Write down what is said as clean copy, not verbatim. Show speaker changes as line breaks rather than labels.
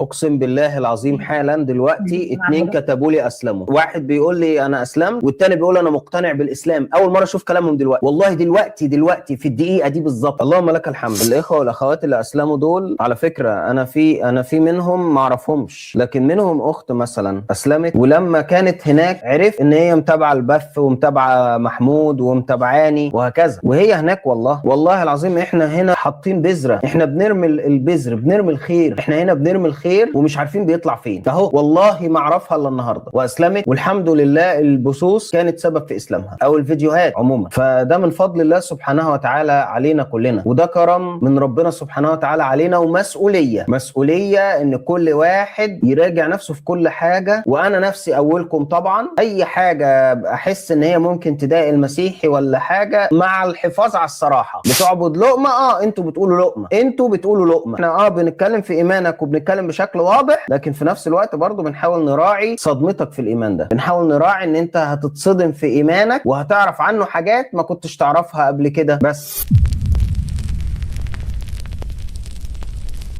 اقسم بالله العظيم حالا دلوقتي اتنين كتبوا لي اسلموا، واحد بيقول لي انا اسلمت، والتاني بيقول انا مقتنع بالاسلام. اول مرة اشوف كلامهم دلوقتي، والله دلوقتي دلوقتي في الدقيقة دي بالظبط. اللهم لك الحمد. الاخوة والاخوات اللي اسلموا دول على فكرة انا في منهم ما اعرفهمش، لكن منهم اخت مثلا اسلمت، ولما كانت هناك عرفت ان هي متابعه البث ومتابعة محمود ومتابعاني وهكذا، وهي هناك والله والله العظيم احنا هنا حاطين بذرة، احنا بنرمي البذر، بنرمي الخير، احنا هنا بنرمي الخير ومش عارفين بيطلع فين. اهو والله ما اعرفها الا النهارده واسلمت، والحمد لله البثوث كانت سبب في اسلامها او الفيديوهات عموما. فده من فضل الله سبحانه وتعالى علينا كلنا، وده كرم من ربنا سبحانه وتعالى علينا، ومسؤولية، مسؤولية ان كل واحد يراجع نفسه في كل حاجة، وانا نفسي اولكم طبعا. اي حاجة احس ان هي ممكن تضايق المسيحي ولا حاجة، مع الحفاظ على الصراحة. بتعبد لقمة، انتوا بتقولوا لقمة، انتوا بتقولوا لقمة، احنا بنتكلم في ايمانك وبنتكلم بشكل واضح، لكن في نفس الوقت برضو بنحاول نراعي صدمتك في الايمان ده، بنحاول نراعي ان انت هتتصدم في ايمانك وهتعرف عنه حاجات ما كنتش تعرفها قبل كده. بس.